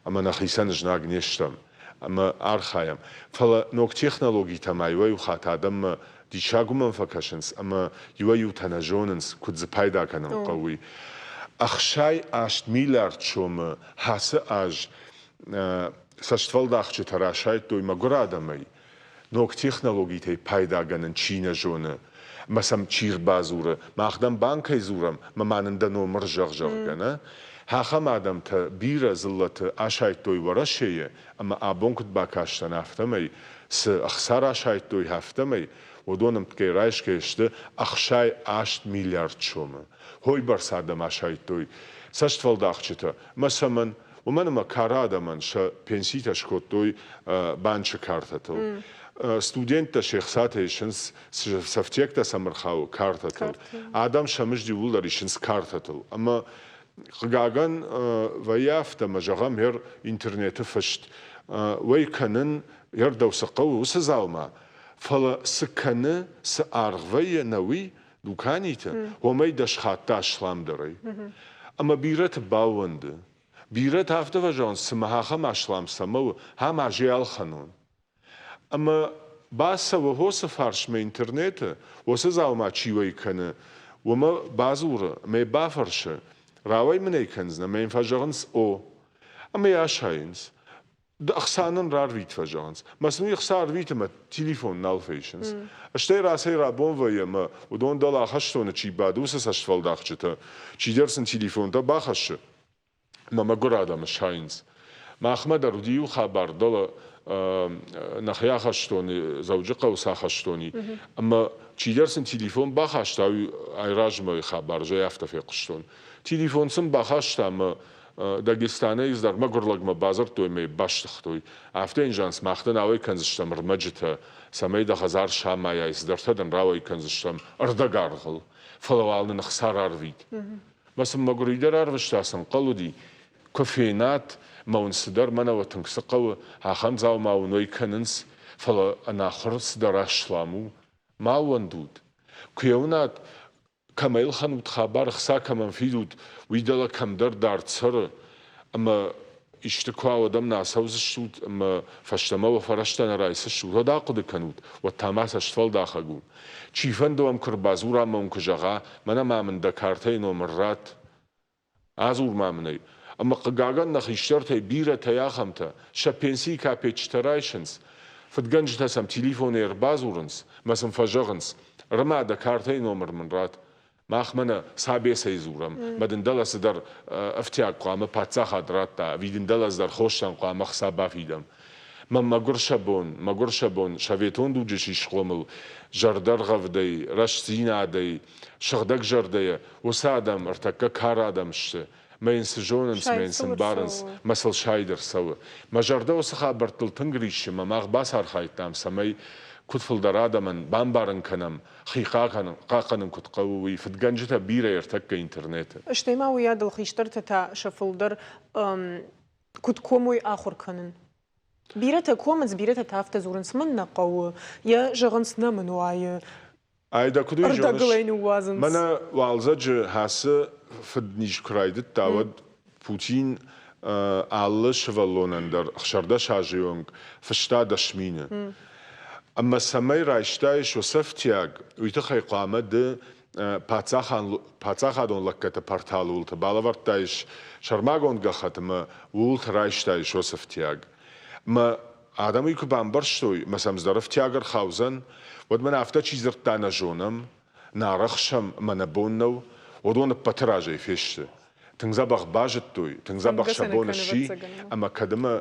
ӕмӕ нӕхицӕн знаг не стӕм ӕмӕ архайӕм. Фӕлӕ ног технологитӕ ма иуӕй-иу хатт адӕммӕ диссаг уымӕн фӕкӕсынц, ӕмӕ иуӕй-иутӕ нӕ зонынц, куыд дзы пайда кӕнын хъӕуы, уый. 68 миллиард сомы ацы аз цӕстфӕлдахджытӕ расайдтой мӕгуыр адӕмӕй, ног технологитӕй пайдагӕнын чи нӕ зоны ӕмӕ сӕм чи рбадзуры, мах дӕм банкӕй дзурӕм ӕмӕ ма нын дӕ номыр зӕгъ, зӕгъгӕ, нӕ? Ахӕм адӕмтӕ бирӕ дзыллӕты асайдтой Уӕрӕсейы ӕмӕ абон куыд бакастӕн, афтӕмӕй, цы ӕхца расайдтой, афтӕмӕй, уыдон ӕмткӕй райсгӕ сты 68 миллиард сомы. Хойбӕрц адӕм асайдтой цӕстфӕлдахджытӕ. Ӕмӕ цӕмӕн? Уымӕн ӕмӕ кары адӕмӕн сӕ пенситӕ скодтой банчы картӕтыл. Студенттӕ се хцатӕ исынц, сӕ ӕфтиӕгтӕ сӕм ӕрхауы картӕтыл. Адӕм сӕ мызд иууылдӕр исынц картӕтыл. Ӕмӕ хъыгагӕн вӕййы афтӕ, ӕмӕ зӕгъӕм, ер интернеты фыст уӕй кӕнын, ер дӕу цы хъӕуы, уыцы дзаума, фӕлӕ цы кӕны, цы аргъ вӕййы, нӕ уый, дуканиты, уымӕй дӕс хатты асламдӕрӕй. Ӕмӕ бирӕты баууӕнды. Бирӕтӕ афтӕ фӕзӕгъынц, цымӕ ахӕм аслам цӕмӕ у, ахӕм азӕй ӕлхӕнон. Ӕмӕ бацӕуы хосы фарсмӕ интернеты, уыцы дзаума чи уӕй кӕны, уымӕ бадзуры ӕмӕ йӕ бафӕрсы, рауӕй мын ӕй кӕндзынӕ, ӕмӕ йын фӕзӕгъынц о. Ӕмӕ йӕ асайынц. Ӕхца нын рарвит, фӕзӕгъынц. Мӕ сын уый ӕхца ӕрвиты ӕмӕ телефон нал фӕисынц. Стӕй рацӕй-рабон вӕййы ӕмӕ уыдон дӕлӕ ахӕстоны чи бады, уыцы цӕстфӕлдахджытӕ, чидӕр сын телефонтӕ бахӕссы, ӕмӕ мӕгуыр адӕмы сайынц. Махмӕ дӕр уыди иу хабар, дӕлӕ нӕхи ахӕстоны, Дзӕуджыхъӕуы цы ахӕстон и, ӕмӕ чидӕр сын телефон бахаста, уый айразмӕйы хабар, ӕз ӕй афтӕ фехъуыстон. Телефон сын бахаста ӕмӕ Дагестанӕй дӕр мӕгуыр лӕгмӕ бадзырдтой ӕмӕ йӕ бастыгътой. Афтӕ йын зӕгъынц, мах дын ауӕй кӕндзыстӕм ӕрмӕджытӕ, цӕмӕй дӕ хӕдзар самайай, цыдӕртӕ дын рауӕй кӕндзыстӕм ӕрдӕгаргъыл, фӕлӕ уал нын ӕхца рарвит. Мӕ сын мӕгуыр уый дӕр арвыста, цы ӕнхъӕл уыди, куы фенат, мӕ уын цыдӕр мӕнӕ уӕ тынг цы хъӕуы, ахӕм дзаума уын уӕй кӕнынц, фӕлӕ ӕнахуыр цыдӕр аслам у. Ма ууӕндут. Куы йӕ уынат, кӕмӕй ӕлхӕнут хабар, ӕхца кӕмӕн фидут, уый дӕлӕ кӕмдӕр дард цӕры, ӕмӕ исты куы уа, уӕд ӕм нӕ ацӕудзыстут ӕмӕ фӕстӕмӕ уӕ фӕрӕзтӕ нӕ райсдзыстут, уӕд ахъуыды кӕнут, уӕд та ма цӕстфӕлдахӕг у. Чифӕнды уӕм куы рбадзура ӕмӕ уын куы зӕгъа, мӕнӕ ма мын дӕ картӕйы номыр ратт, адзур ма мын ӕй. Ӕмӕ хъыгагӕн нӕ хистӕртӕй бирӕтӕй ахӕмтӕ сӕ пенсийы капеччытӕ райсынц, фыдгӕнджытӕ сӕм телефонӕй ӕрбадзурынц ӕмӕ сын фӕзӕгъынц, ӕрмӕ дӕ картӕйы номыр мын ратт. Мах мӕнӕ Сабесӕй дзурӕм, мӕ дын дӕлӕ цыдӕр ӕфтиаг хъуамӕ паддзахад радта, ӕви дын дӕлӕ цыдӕр хостӕн хъуамӕ хца бафидӕм. Мӕ мӕгуыр сӕ бон, мӕгуыр сӕ бон, советон дуджы чи схъомыл, зӕрдӕргъӕвдӕй, рӕстдзинадӕй, сыгъдӕг зӕрдӕйӕ, уыцы адӕм ӕртӕккӕ кар адӕм сты. Мӕ йын цы зонынц, мӕ йын цы мбарынц, мӕ сыл сайд ӕрцӕуы. Мӕ зӕрдӕ уыцы хабӕрттыл тынг риссы, мӕ мах бацархайдтам, цӕмӕй куыд фылдӕр адӕмӕн бамбарын кӕнӕм, хи хъахъхъӕнын куыд хъӕуы, уый. Фыдгӕнджытӕ бирӕ ӕртӕккӕ интернеты. Стӕй ма уыйадыл хистӕртӕ та сӕ фылдӕр куыд комой ахуыр кӕнын. Бирӕтӕ комынц, бирӕтӕ та афтӕ дзурынц, мӕн нӕ хъӕуы, йӕ зӕгъынц, нӕ мын уайы. Ай дӕ куыд уый зоныс? Ӕрдӕгыл ӕй ныууадзынц. Мӕнӕ уалдзӕджы хӕцы фыдниз куы райдыдта, уӕд Путин алы сывӕллонӕн дӕр 16 азы онг фыста 10 000. Ӕмӕ цӕмӕй райстаис уыцы ӕфтиаг, уый тыххӕй хъуамӕ ды паддзахадон лӕггӕдты порталы уылты балӕвӕрдтаис сӕрмагонд гӕххӕтт ӕмӕ ууылты райстаис уыцы ӕфтиаг. Ӕмӕ адӕм уый куы бамбӕрстой, ӕмӕ сӕм цыдӕр ӕфтиаг ӕрхаудзӕн, уӕд мӕн афтӕ чи дзырдта, нӕ зонӕм, нӕ арӕхсӕм ӕмӕ нӕ бон нӕу, уыдон ӕппӕты разӕй фесты. Тынг дзӕбӕх базыдтой, тынг дзӕбӕх сӕ бон сси, ӕмӕ кӕд ӕмӕ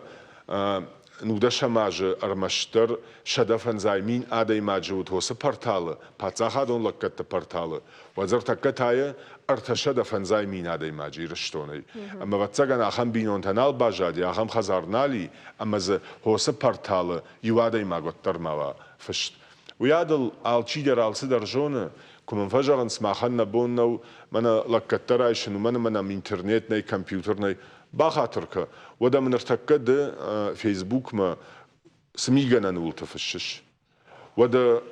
нудӕсӕм азы ӕрмӕстдӕр 150 000 адӕймаджы уыд уыцы порталы, паддзахадон лӕггӕдты порталы, уӕд ӕртӕккӕ тайы 350 000 адӕймаджы Ирыстонӕй. Ӕмӕ, ӕвӕццӕгӕн, ахӕм бинонтӕ нал баззади, ахӕм хӕдзар нал и, ӕмӕ дзы хосы порталы иу адӕймаг уӕддӕр ма уа фыст. Уыйадыл алчидӕр алцыдӕр зоны, куы мын фӕзӕгъынц, махӕн нӕ бон нӕу мӕнӕ лӕггӕдтӕ райсын, уымӕн ӕмӕ нӕм интернет нӕй, компьютер нӕй. Бахатыр кӕ, уӕдӕ мын ныртӕккӕ ды Фейсбукмӕ цы мигӕнӕн уылты фыссыс? Уӕдӕ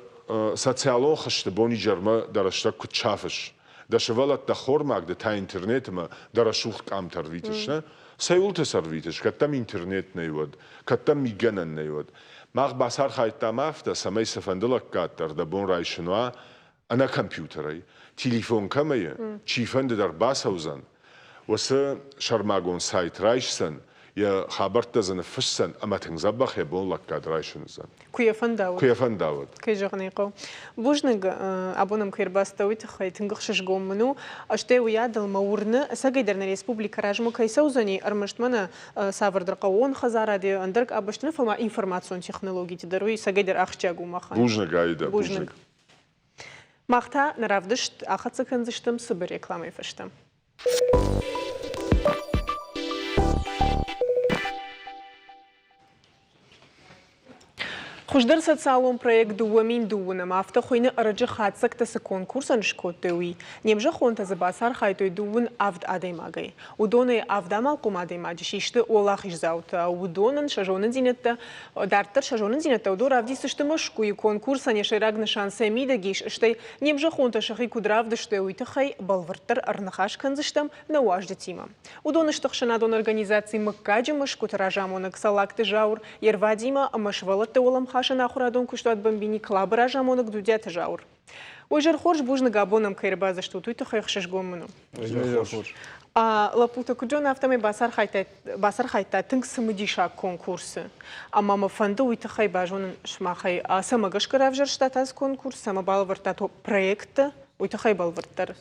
социалон хызты бон-изӕрмӕ дӕ рӕстӕг куыд сафыс? Дӕ сывӕллӕттӕ хормаг, ды та интернетмӕ дӕ рӕсугъд къамтӕ ӕрвитыс, нӕ? Цӕуылты сӕ ӕрвитыс, кӕд дӕм интернет нӕй, уӕд? Кӕд дӕм мигӕнӕн нӕй, уӕд? Мах бацархайдтам афтӕ, цӕмӕй цыфӕнды лӕггад дӕр дӕ бон райсын уа ӕнӕ компьютерӕй. Телефон кӕмӕ и, чифӕнды дӕр бацӕудзӕн, уыцы сӕрмагонд сайт райсдзӕн, йӕ хабӕрттӕ дзы ныффысдзӕн ӕмӕ тынг дзӕбӕх йӕ бон лӕггад райсын уыдзӕн. Куы йӕ фӕнда, уӕд. Куы йӕ фӕнда, уӕд. Кӕй зӕгъын ӕй хъӕуы. Бузныг, абон ӕм кӕй ӕрбацыдтӕ, уый тыххӕй тынг ӕхсызгон мын у. Стӕй уыйадыл мӕ уырны, ӕцӕгӕйдӕр нӕ республикӕ размӕ кӕй цӕудзӕни, ӕрмӕст мӕнӕ цавӕрдӕр хъӕууон хӕдзарады, ӕндӕр къабӕзты нӕ, фӕлӕ ма информацион технологиты дӕр, уый ӕцӕгӕйдӕр ахсджиаг у махӕн. Бузныг, Аидӕ, бузныг. Мах та нӕ равдыст ахӕццӕ кӕндзыстӕм цыбыр рекламӕйы фӕстӕ. Хуыздӕр социалон проект 2009-ӕм афтӕ хуыйны ӕрӕджы хатдзӕгтӕ цы конкурсӕн скодтой, уый. Не мзӕххонтӕ дзы бацархайдтой дыууын авд адӕймагӕй. Уыдонӕй авд амалхъом адӕймаджы систы уӕлахиздзаутӕ. Уыдонӕн сӕ зонындзинӕдтӕ дарддӕр сӕ зонындзинӕдтӕ уыдон равдисдзысты Мӕскуыйы. Конкурсӕн йӕ сӕйраг нысан сӕ мидӕг ис, стӕй не мзӕххонтӕ сӕхи куыд равдыстой, уый тыххӕй бӕлвырддӕр ӕрныхас кӕндзыстӕм нӕ уазджытимӕ. Уыдон сты ӕхсӕнадон организаци Мыггаджы мӕсгуыты разамонӕг Салакты Зауыр, йе рвадимӕ ӕмӕ сывӕллӕтты уӕлӕмхасӕн ахуырадон куыстуат Бомбини Клабы разамонӕг Дудиаты Зауыр. Уый зӕрхорз бузныг абон ӕм кӕй ӕрбадзыстут, уый тыххӕй ӕхсызгон мын у. Лӕппутӕ, куыд зон, афтӕмӕй бацархайдта тынг цымыдисаг конкурсы. Ӕмӕ мӕ фӕнды уый тыххӕй базонын сымахӕй, цӕмӕ гӕсгӕ равзӕрстат ацы конкурс, цӕмӕ балӕвӕрдтат проекттӕ, уый тыххӕй бӕлвырддӕр.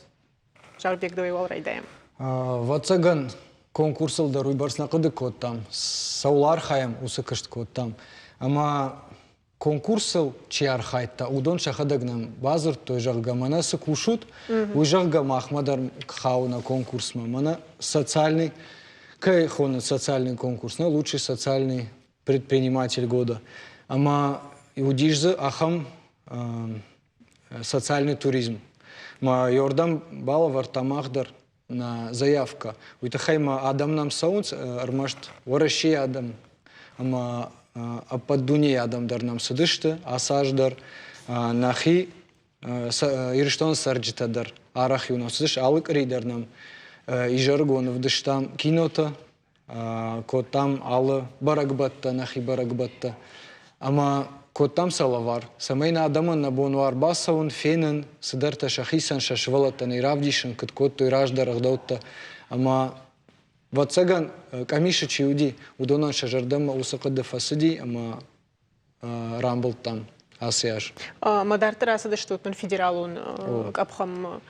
Зарбег, дӕуӕй уал райдайӕм. Ӕвӕццӕгӕн, конкурсыл дӕр уыйбӕрц нӕ хъуыды кодтам, цӕуыл архайӕм, уыцы куыст кодтам. Ӕмӕ конкурсыл чи архайдта, уыдон сӕхӕдӕг нӕм бадзырдтой, зӕгъгӕ, мӕнӕ цы кусут, уый, зӕгъгӕ, махмӕ дӕр хауы нӕ конкурсмӕ. Мӕнӕ социальный, кӕй хонынц социальный конкурс, нӕ лучший социальный предприниматель года. Ӕмӕ уыдис дзы ахӕм социальный туризм. Ма ёрдӕм балӕвӕрдта мах дӕр нӕ заявкӕ. Уый тыххӕй ма адӕм нӕм цӕуынц ӕрмӕст Уӕрӕсейы адӕм ӕмӕ ӕппӕт дунейы адӕм дӕр нӕм цыдысты ацы аз дӕр. Нӕхи Ирыстоны цӕрджытӕ дӕр арӕх-иу нӕм цыдысты. Алы къуыри дӕр нӕм изӕрыгон ӕвдыстам кинотӕ, кодтам алы бӕрӕгбӕттӕ, нӕхи бӕрӕгбӕттӕ. Ӕмӕ кодтам сӕ лӕвар, цӕмӕй нӕ адӕмӕн нӕ бон уа ӕрбацӕуын, фенын, цыдӕртӕ сӕхицӕн, сӕ сывӕллӕттӕн ӕй равдисын, куыд кодтой раздӕр ӕгъдӕуттӕ. Ӕмӕ, ӕвӕццӕгӕн, къамисы чи уыди, уыдонӕн сӕ зӕрдӕмӕ уыцы хъуыды фӕцыди ӕмӕ рамбылдтам ацы аз. Ма дарддӕр ацыдыстут мын федералон къӕпхӕнмӕ.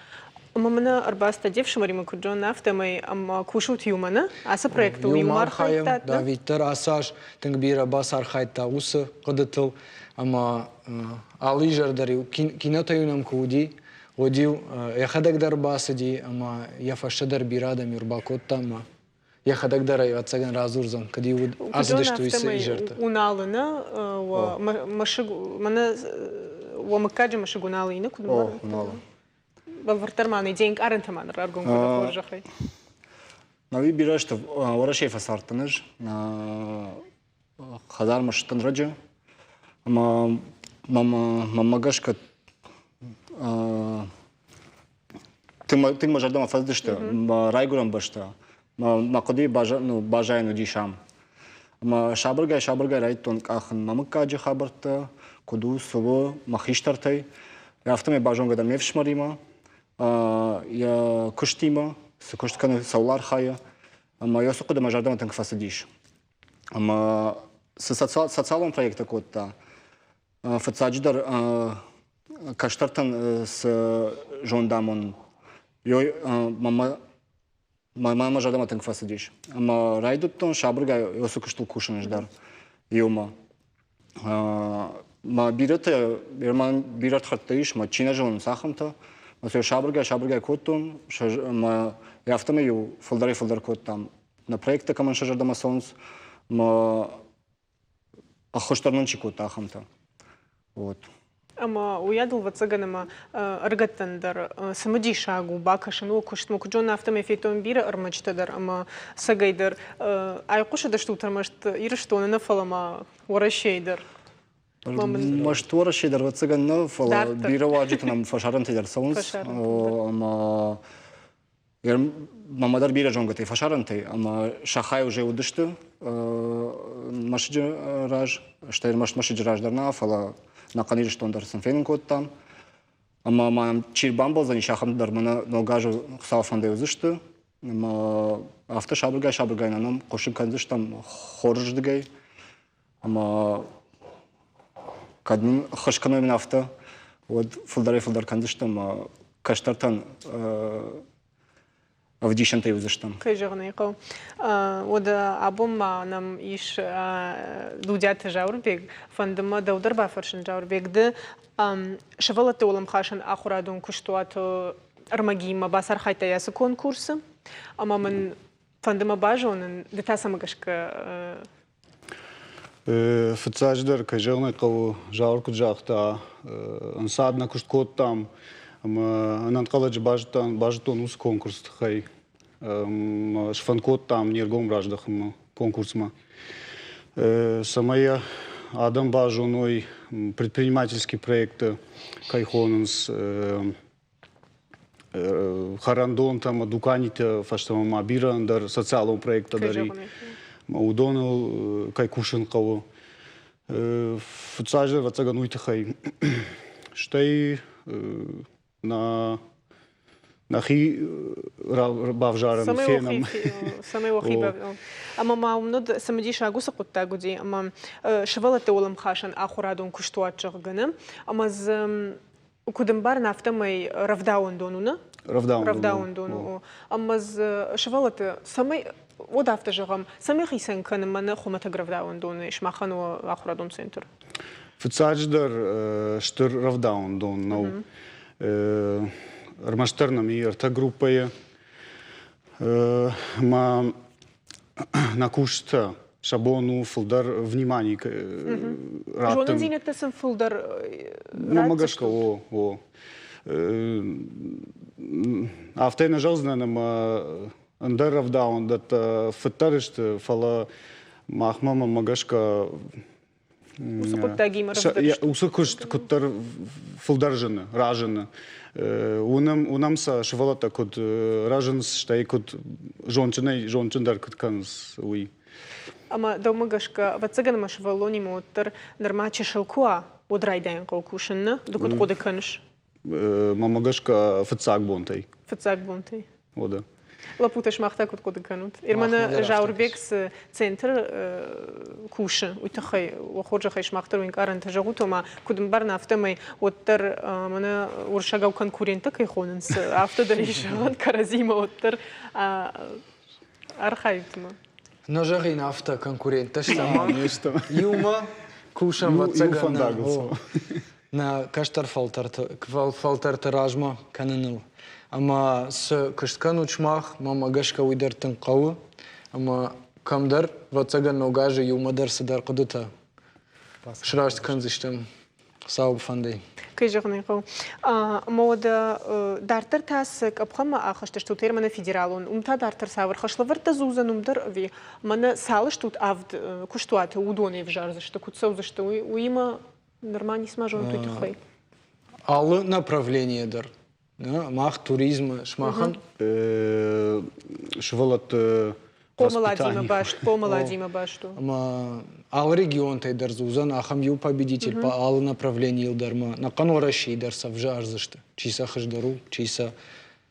Ӕмӕ мӕнӕ ӕрбацыдтӕ де фсымӕримӕ куыд зонын, афтӕмӕй ӕмӕ кусут иумӕ, нӕ? Ацы проектыл иумӕ архайдтат? Давид дӕр ацы аз тынг бирӕ бацархайдта уыцы хъуыдытыл ӕмӕ алы изӕр дӕр-иу кинотӕ-иу нӕм куы уыди, уӕд-иу йӕхӕдӕг дӕр бацыди ӕмӕ йӕ фӕстӕ дӕр бирӕ адӕм-иу ӕрбакодта ӕмӕ йӕхӕдӕг дӕр ӕй ӕвӕццӕгӕн радзурдзӕн, кӕд-иу уыд ацыдысты уыцы изӕрты. Уналы нӕ мӕсыг, мӕнӕ уӕ мыггаджы мӕсыг Уналы ины куыд О, Уналы. Бӕлвырддӕр ма нӕ де нкъарӕнтӕ ма ныр раргом кодта хорзӕхӕй. Науи бирӕ сты Уӕрӕсейы фӕцардтӕн ӕз. Хӕдзармӕ сыстӕн раджы. Ӕмӕ мӕнмӕ гӕсгӕ тынг мӕ зӕрдӕмӕ фӕцыдысты мӕ райгуырӕн бӕстӕ. Мӕ хъуыдыйы баззайын уыдис ам. Ӕмӕ сабыргай-сабыргай райдыдтон къахын мӕ мыггаджы хабӕрттӕ, куыд у, цы у, мӕ хистӕртӕй. Афтӕмӕй базонгӕ дӕн ме фсымӕримӕ, йӕ куыстимӕ, цы куыст кӕны, цӕуыл архайы. Ӕмӕ йӕ уыцы хъуыды мӕ зӕрдӕмӕ тынг фӕцыдис. Ӕмӕ цы социалон проекттӕ кодта, фыццаджыдӕр кӕстӕртӕн цы зондамонын, мӕ зӕрдӕмӕ тынг фӕцыдис. Ӕмӕ райдыдтон сабыргай уыцы куыстыл кусын ӕз дӕр иумӕ. Мӕ бирӕтӕ, мӕ бирӕ ӕрдхӕрдтӕ ис, мӕ чи нӕ зонынц, ахӕмтӕ. Мӕ сӕ сабыргай-сабыргай кодтон, ӕмӕ афтӕмӕй-иу фылдӕрӕй-фылдӕр кодтам. Нӕ проекттӕ кӕмӕн сӕ зӕрдӕмӕ цӕуынц, мӕ ӕххуыс дӕр нын чи кодта, ахӕмтӕ. Вот. Ӕмӕ уыйадыл, ӕвӕццӕгӕн, ӕмӕ ӕрыгӕттӕн дӕр цымыдисаг у бакӕсын у куыстмӕ. Куыд зонын, афтӕмӕй федтон бирӕ ӕрмӕджытӕ дӕр ӕмӕ цӕгӕй дӕр айхъуысыдыстут ӕрмӕст Ирыстоны нӕ, фӕлӕ ма Уӕрӕсейы дӕр. Ӕрмӕст Уӕрӕсейы дӕр, ӕвӕццӕгӕн, нӕ, фӕлӕ бирӕ уазджытӕ нӕм фӕсарӕнтӕй дӕр цӕуынц. Ӕмӕ Мӕнмӕ дӕр бирӕ зонгӕтӕй фӕсарӕнтӕй ӕмӕ сӕхӕй уже уыдысты мӕсыджы раз, стӕй ӕрмӕст мӕсыджы раз дӕр нӕ, фӕлӕ ӕнӕхъӕн Ирыстон дӕр сын фенын кодтам. Ӕмӕ ма чи бамбӕлдзӕнис, ахӕм дӕр мӕнӕ ног азы Хуыцауы фӕндӕй уыдзысты. Ӕмӕ афтӕ сабыргай-сабыргай нӕ ном хъусын кӕндзыстӕм хорзырдыгӕй. Ӕмӕ кӕд нын ӕххуыс кӕной мын афтӕ, уӕд фылдӕрӕй-фылдӕр кӕндзыстӕм ӕмӕ кӕстӕртӕн ӕвдисӕнтӕй уыдзыстӕм. Кӕй зӕгъын ӕй хъӕуы. Уӕдӕ абон ма нӕм ис Дудиаты Зауырбег. Фӕнды мӕ дӕу дӕр бафӕрсын, Зауырбег, ды сывӕллӕтты уӕлӕмхасӕн ахуырадон куыстуаты ӕрмӕгимӕ бацархайдтай ацы конкурсы ӕмӕ мын фӕнды мӕ базонын, ды та цӕмӕ гӕсгӕ? Фыццаджыдӕр, кӕй зӕгъын ӕй хъӕуы, Зауыр куыд загъта, ӕнцад нӕ куыст кодтам ӕмӕ ӕнӕнхъӕлӕджы базыдтон уыцы конкурсы тыххӕй. Сфӕнд кодтам не ргом раздӕхынмӕ конкурсмӕ, цӕмӕй адӕм базоной предпринимательский проекты кӕй хонынц, хӕрӕндонтӕ ӕмӕ дуканитӕ фӕстӕмӕ ма бирӕ ӕндӕр социалон проекттӕ дӕр и. Уыдоныл кӕй кусын хъӕуы. Фыццаджыдӕр, ӕвӕццӕгӕн, уый тыххӕй. Стӕй нӕ нӕхи бавзарӕм, фенӕм. Цӕмӕй уӕхи Ӕмӕ ма уым нуд цымыдисаг уыцы хъуыддаг уыди, ӕмӕ сывӕллӕтты уӕлӕмхасӕн ахуырадон куыстуат, зӕгъгӕ, нӕ? Ӕмӕ дзы Куыд ӕмбарын, афтӕмӕй рӕвдауӕндон у, нӕ? Рӕвдауӕндон у. Ӕмӕ дзы сывӕллӕтты цӕмӕй, уӕд афтӕ зӕгъӕм, цӕмӕй хицӕн кӕны мӕнӕ хуымӕтӕг рӕвдауӕндоны сымахӕн у ахуырадон центр? Фыццаджыдӕр стыр рӕвдауӕндон нӕу. Ӕрмӕстдӕр нӕм и ӕртӕ группӕйы. Ӕмӕ нӕ кусджытӕ сӕ бон у фылдӕр внимание раттын. Зонындзинӕдтӕ сын фылдӕр Уымӕ гӕсгӕ о, о. Афтӕ нӕ зӕгъдзынӕн, ӕмӕ ӕндӕр рӕвдауӕндӕттӕ фыддӕр сты, фӕлӕ махмӕ, мӕнмӕ гӕсгӕ, Уыцы хъуыддагимӕ рӕвдыд Уыцы куыст куыддӕр фылдӕр зыны, разыны. Уынӕм, уынӕм сӕ сывӕллӕттӕ куыд рӕзынц, стӕй куыд зондджынӕй зондджындӕр куыд кӕнынц, уый. Ӕмӕ дӕумӕ гӕсгӕ, ӕвӕццӕгӕн ӕмӕ сывӕллонимӕ уӕддӕр нырма чысыл куы уа, уӕд райдайын хъӕуы кусын, нӕ? Ды куыд хъуыды кӕныс? Мӕнмӕ гӕсгӕ, фыццаг бонтӕй. Фыццаг бонтӕй. Уӕдӕ. Лӕппутӕ, сымах та куыд хъуыды кӕнут? Ирманы Зауырбег цы центр кусы, уый тыххӕй, уӕ хорзӕхӕй, сымах дӕр уе нкъарӕнтӕ зӕгъут, ома куыд ӕмбарын, афтӕмӕй уӕддӕр мӕнӕ уырыссагау конкуренттӕ кӕй хонынц, афтӕ дӕр ис зӕгъӕн кӕрӕдзимӕ уӕддӕр архайут ма. Нӕ зӕгъин афтӕ, конкуренттӕ стӕм. Иумӕ кусӕм, ӕвӕццӕгӕн. Нӕ кӕстӕр фӕлтӕрты размӕ кӕныныл. Ӕмӕ цы куыст кӕнут сымах, мӕнмӕ гӕсгӕ уый дӕр тынг хъӕуы. Ӕмӕ кӕмдӕр, ӕвӕццӕгӕн, ног азы иумӕ дӕр цыдӕр хъуыдытӕ сраст кӕндзыстӕм. Хуыцауы фӕндӕй. Кӕй зӕгъын ӕй хъӕуы. Ӕмӕ уӕдӕ дарддӕр та цы къӕпхӕнмӕ ахызтыстут, Ерманы федералон, уым та дарддӕр цавӕр хӕслӕвӕрдтӕ дзы уыдзӕн уым дӕр ӕви мӕнӕ цал стут авд куыстуаты, уыдон ӕвзардзысты, куыд цӕудзысты, уыимӕ Нырма ницыма зонут уый тыххӕй? Алы направление дӕр. Мах туризмы, сымахӕн? Сывӕллӕтты хъомыладимӕ баст, хъомыладимӕ баст у. Ӕмӕ алы регионтӕй дӕр дзы уыдзӕн ахӕм иу победитель по алы направленийыл дӕр ма ӕнӕхъӕн Уӕрӕсейы дӕр сӕвзардзысты. Чи сӕ хуыздӕр у, чи сӕ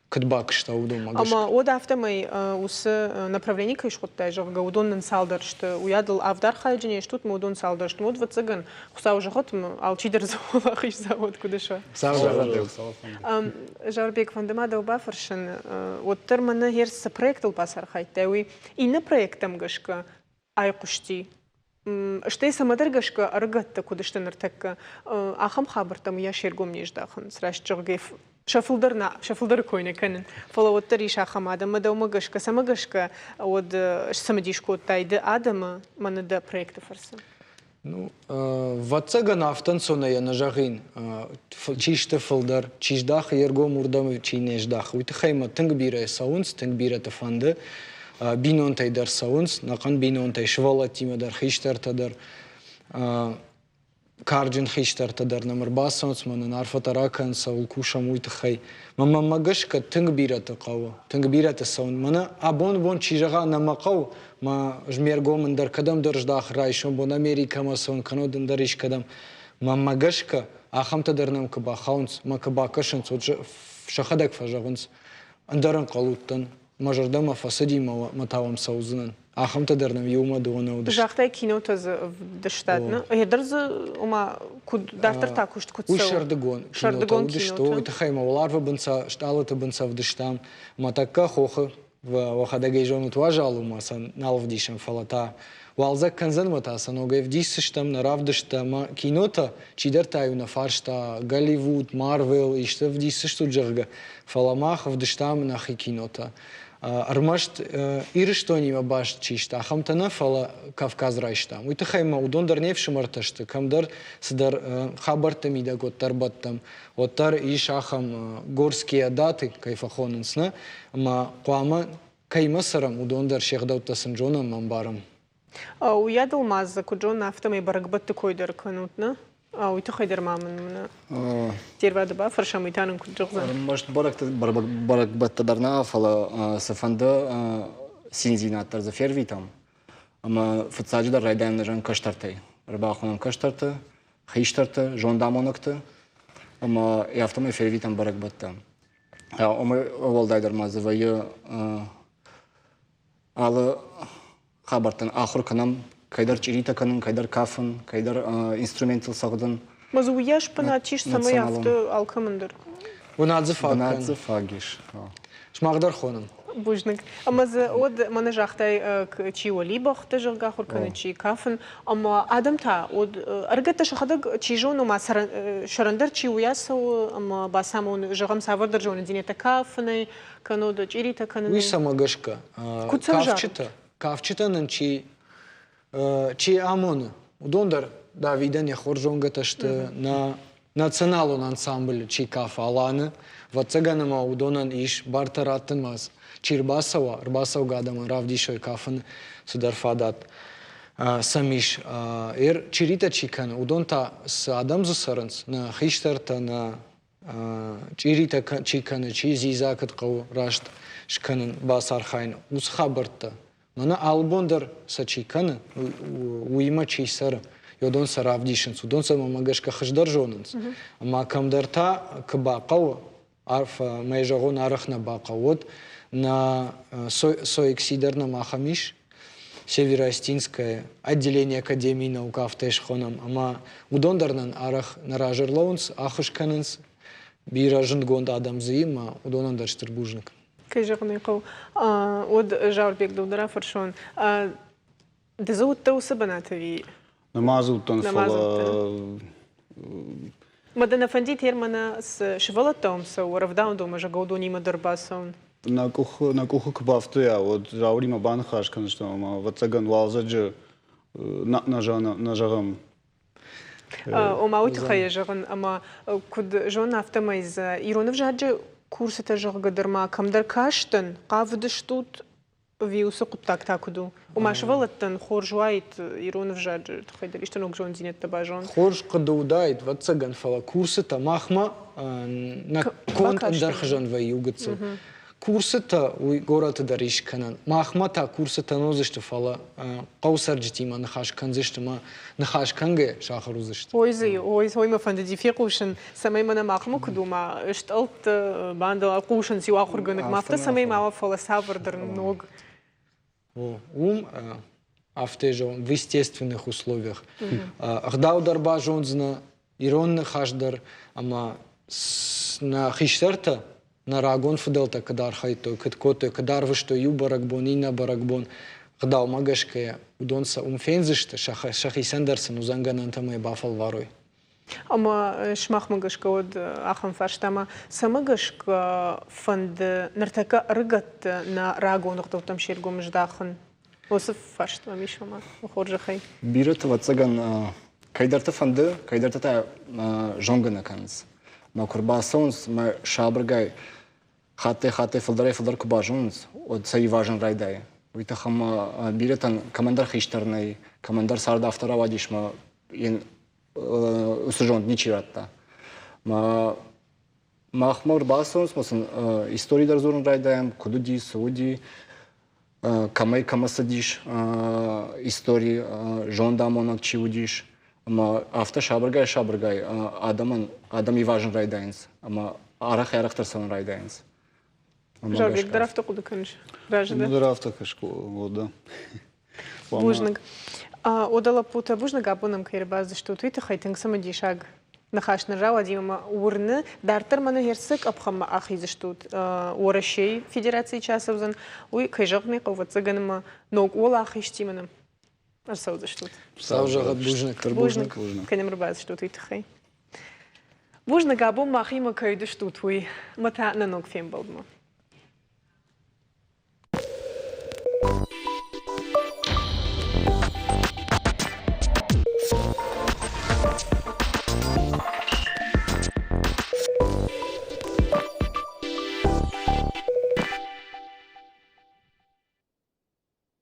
куыд бакуыста, уыдонмӕ гӕсгӕ. Ӕмӕ уӕд афтӕмӕй уыцы направлени кӕй схуыдтай, зӕгъгӕ, уыдон нын цалдӕр сты. Уыйадыл авд архайӕджы не стут, ӕмӕ уыдон цалдӕр сты. Уӕд, ӕвӕццӕгӕн, Хуыцау зӕгъӕд, алчидӕр дзы уӕлахиздзауӕд куыд суа. Хуыцау зӕгъӕд. Зарбег, фӕнды ма дӕу бафӕрсын, уӕддӕр мӕнӕ гъер цы проектыл бацархайдтай, уый иннӕ проекттӕм гӕсгӕ айхъуысти. Стӕй цӕмӕдӕр гӕсгӕ ӕрыгӕттӕ куыд сты ныртӕккӕ, ахӕм хабӕрттӕм уыйас се ргом не здахынц. Раст зӕгъгӕ, сӕ фылдӕр нӕ, сӕ фылдӕры кой нӕ кӕнын. Фӕлӕ уӕддӕр ис ахӕм адӕм, ӕмӕ дӕумӕ гӕсгӕ, цӕмӕ гӕсгӕ уӕд сцымыдис кодтай ды адӕмы мӕнӕ дӕ проекты фӕрцы? Ну, ӕвӕццӕгӕн, афтӕ ӕнцонӕй нӕ зӕгъин, чи сты фылдӕр, чи здахы йе ргом уырдӕм, чи не здахы. Уый тыххӕй мӕ тынг бирӕ цӕуынц, тынг бирӕты фӕнды. Бинонтӕй дӕр цӕуынц, ӕнӕхъӕн бинонтӕй, сывӕллӕттимӕ дӕр, хистӕртӕ дӕр. Карджын хистӕртӕ дӕр нӕм ӕрбацӕуынц, мӕ нын арфӕтӕ ракӕнынц, цӕуыл кусӕм, уый тыххӕй. Мӕнмӕ гӕсгӕ тынг бирӕты хъӕуы, тынг бирӕты цӕуын. Мӕнӕ абон бон чи зӕгъа, нӕ мӕ хъӕуы, мӕ ӕз ме ргом ӕндӕр кӕдӕмдӕр здах, райсом бон Америкӕмӕ цӕуын, кӕннод ӕндӕр искӕдӕм. Мӕнмӕ гӕсгӕ, ахӕмтӕ дӕр нӕм куы бахауынц, мӕ куы бакӕсынц, уӕд сӕхӕдӕг фӕзӕгъынц, ӕндӕр ӕнхъӕл уыдтӕн, мӕ зӕрдӕмӕ фӕцыди мӕ та уӕм цӕудзынӕн. Ахӕмтӕ дӕр нӕм иумӕ дыууӕ нӕ уыдысты. Загътай, кинотӕ дзы ӕвдыстат, нӕ? Дӕр дзы, ома, куыд дарддӕр та куыст куыд цӕуы? Уый сӕрдыгон кинотӕ уыдысты, уый тыххӕй ма уӕларвы бын сӕ стъалыты бын сӕ ӕвдыстам. Мӕ тӕккӕ хохы уӕхӕдӕг ӕй зонут, уазал у ӕмӕ сӕ нал ӕвдисӕм, фӕлӕ та уалдзӕг кӕндзӕн ӕмӕ та сӕ ногӕй ӕвдисдзыстӕм, нӕ равдысттӕ ӕмӕ кинотӕ. Чидӕр та-иу нӕ фарста Голливуд, Марвел, исты ӕвдисдзыстут, зӕгъгӕ, фӕлӕ мах ӕвдыстам нӕхи кинотӕ. Ӕрмӕст Ирыстонимӕ баст чи сты, ахӕмтӕ нӕ, фӕлӕ Кавказ райстам. Уый тыххӕй ма уыдон дӕр не фсымӕртӕ сты, кӕмдӕр цыдӕр хабӕртты мидӕг уӕддӕр бӕттӕм. Уӕддӕр ис ахӕм горские даты, кӕй фӕхонынц, нӕ? Ӕмӕ хъуамӕ кӕимӕ цӕрӕм, уыдон дӕр се гъдӕуттӕ сын зонӕм, ӕмбарӕм. Уыйадыл ма дзы, куыд зонын, афтӕмӕй бӕрӕгбӕтты кой дӕр кӕнут, нӕ? Уый тыххӕй дӕр ма мын де рвады бафӕрсӕм, уый та нын куыд зӕгъдзӕн? Ӕрмӕст бӕрӕгбӕттӕ дӕр нӕ, фӕлӕ цыфӕнды циндзинад дӕр дзы фервитӕм. Ӕмӕ фыццаджыдӕр райдайӕм нӕ кӕстӕртӕй. Ӕрбахонӕм кӕстӕрты, хистӕрты, зондамонӕгты ӕмӕ афтӕмӕй фервитӕм бӕрӕгбӕттӕ. Уымӕй уӕлдайдӕр ма дзы вӕййы алы хабӕрттӕн ахуыр кӕнӕм, кӕйдӕр чъиритӕ кӕнын, кӕйдӕр кафын, кӕйдӕр инструментыл цӕгъдын. Ма дзы уыйас бынат ис, цӕмӕй афтӕ алкӕмӕн дӕр? Бынат дзы фаг Бынат дзы фаг ис. Сымах дӕр хонын. Бузныг. Ӕмӕ дзы уӕд мӕнӕ загътай, чи уӕлибӕхтӕ, зӕгъгӕ, ахуыр кӕны, чи кафын. Ӕмӕ адӕм та, уӕд ӕрыгӕттӕ сӕхӕдӕг, чи зоны, ма сӕрӕндӕр чи уыйас цӕуы ӕмӕ бацамоны, зӕгъӕм, цавӕрдӕр зонындзинӕдтӕ кафынӕй, кӕннод чъиритӕ кӕнынӕй. Уый цӕмӕ гӕсгӕ? Куыд сӕ Кафджытӕ, кафджытӕ нын чи, чи амоны, уыдон дӕр Давидӕн йӕ хорз зонгӕтӕ сты нӕ националон ансамбль чи кафы Аланы, ӕвӕццӕгӕн ӕмӕ уыдонӕн ис бартӕ раттынмӕ, чи ӕрбацӕуа, ӕрбацӕугӕ адӕмӕн равдисой кафын цыдӕр фадат сӕм ис. Чъиритӕ чи кӕны, уыдон та цы адӕм дзы цӕрынц, нӕ хистӕртӕ, нӕ чъиритӕ чи кӕны, чи дзидза куыд хъӕуы раст скӕнын, бацархайын, уыцы хабӕрттӕ. Мӕнӕ алы бон дӕр сӕ чи кӕны, уыимӕ чи цӕры, уыдон сӕ равдисынц, уыдон сӕ мӕнмӕ гӕсгӕ хуыздӕр зонынц. Ӕмӕ кӕмдӕр та куы бахъӕуы, арф мӕ зӕгъон арӕх нӕ бахъӕуы, уӕд нӕ Соекси дӕр нӕм ахӕм ис, Североостинское отделение Академии наук афтӕ схонӕм, ӕмӕ уыдон дӕр нын арӕх нӕ разы ӕрлӕууынц, ӕххуыс кӕнынц. Бирӕ зындгонд адӕм дзы и, ӕмӕ уыдонӕн дӕр стыр бузныг. Кӕй зӕгъын ӕй хъӕуы, уӕд Зауырбег дӕу дӕр афӕрсон. Ды дзы уыдтӕ уыцы бынаты ӕви? Нӕма дзы уыдтӕн, фӕлӕ Ма дӕ нӕ фӕндид мӕнӕ цы сывӕллӕттӕ уым цӕуы, рӕвдауӕндонмӕ, зӕгъгӕ, уыдонимӕ дӕр бацӕуын? Нӕ къухы куы бафтуя, уӕд Зауыримӕ баныхас кӕндзыстӕм ӕмӕ, ӕвӕццӕгӕн, уалдзӕджы нӕ зӕгъӕм. Ома уый тыххӕй зӕгъын, ӕмӕ куыд зонын, афтӕмӕй дзы ирон ӕвзаджы курсытӕ, зӕгъгӕ, дӕр ма кӕмдӕр кастӕн, хъавыдыстут Ӕви уыцы хъуыддаг та куыд у? Ома сывӕллӕттӕн хорз уаид ирон ӕвзаджы тыххӕй дӕр исты ног зонддзинӕдтӕ базонын? Хорз хъуыды уыдаид, ӕвӕццӕгӕн, фӕлӕ курсытӕ махмӕ нӕ конд ӕндӕр хуызӕн вӕййы иу гыццыл. Курсытӕ уый горӕты дӕр ис кӕнӕн. Махмӕ та курсытӕ нӕ уыдзысты, фӕлӕ хъӕуы цӕрджытимӕ ныхас кӕндзысты ӕмӕ ныхас кӕнгӕ сахуыр уыдзысты. Ой, дзы, ой, ой мӕ фӕндыди фехъусын, цӕмӕй мӕнӕ махмӕ куыд у, ма стъӕлтты бандыл хъусынц иу ахуыргӕнӕгмӕ, афтӕ цӕмӕй ма уа, фӕлӕ цавӕрдӕр ног. Уым афтӕ зӕгъон, в естественных условиях. Ӕгъдау дӕр базондзынӕ, ирон ныхас дӕр ӕмӕ нӕ хистӕртӕ, нӕ рагон фыдӕлтӕ куыд архайдтой, куыд кодтой, куыд арвыстой иу бӕрӕгбон, иннӕ бӕрӕгбон, ӕгъдаумӕ гӕсгӕ уыдон сӕ уым фендзысты, сӕхицӕн дӕр сын уыдзӕн гӕнӕнтӕ ӕмӕ бафӕлварой. Ӕмӕ сымахмӕ гӕсгӕ уӕд ахӕм фарстамӕ цӕмӕ гӕсгӕ фӕнды ныртӕккӕ ӕрыгӕтты нӕ рагон ӕгъдӕуттӕм се ргом здахын? Уыцы фарст мӕм ис ӕмӕ хорзӕхӕй. Бирӕты, ӕвӕццӕгӕн, кӕйдӕрты фӕнды, кӕйдӕрты та зонгӕ нӕ кӕнынц. Мӕ куы рбацӕуынц, мӕ сабыргай хаттӕй-хаттӕй фылдӕрӕй-фылдӕр куы базонынц, уӕд сӕ ивазын райдайы. Уый тыххӕй ма бирӕтӕн кӕмӕндӕр хистӕр нӕй, кӕмӕндӕр цард афтӕ рауадис, мӕ йын уыцы зонд ничи радта. Мӕ махмӕ ӕрбацӕуынц, ма сын истори дӕр дзурын райдайӕм, куыд уыди, цы уыди, кӕмӕй кӕмӕ цыдис истори, зондамонӕг чи уыдис. Ӕмӕ афтӕ сабыргай-сабыргай адӕмӕн адӕм ивазын райдайынц ӕмӕ арӕх-арӕхдӕр цӕуын райдайынц. Зауырбег дӕр афтӕ хъуыды кӕныс? Разы дӕ? Дӕр афтӕ кӕс, да. Бузныг. Ода лӕппутӕ, бузныг абон ӕм кӕй ӕрбацыдыстут, уый тыххӕй тынг цымыдисаг ныхас нын рауади ӕмӕ уырны, дарддӕр мӕнӕ Херцы къӕпхӕнмӕ ахиздзыстут Уӕрӕсейы Федерацийы чи ацӕудзӕн, уый, кӕй зӕгъын ӕй хъӕуы, ӕвӕццӕгӕн ӕмӕ ног уӕлахизтимӕ нӕм ӕрцӕудзыстут. Хуыцау зӕгъӕд бузныг. Бузныг, кӕй нӕм ӕрбацыдыстут, уый тыххӕй. Бузныг, абон махимӕ кӕй уыдыстут, уый. Ӕмӕ та нӕ ног фембӕлдмӕ.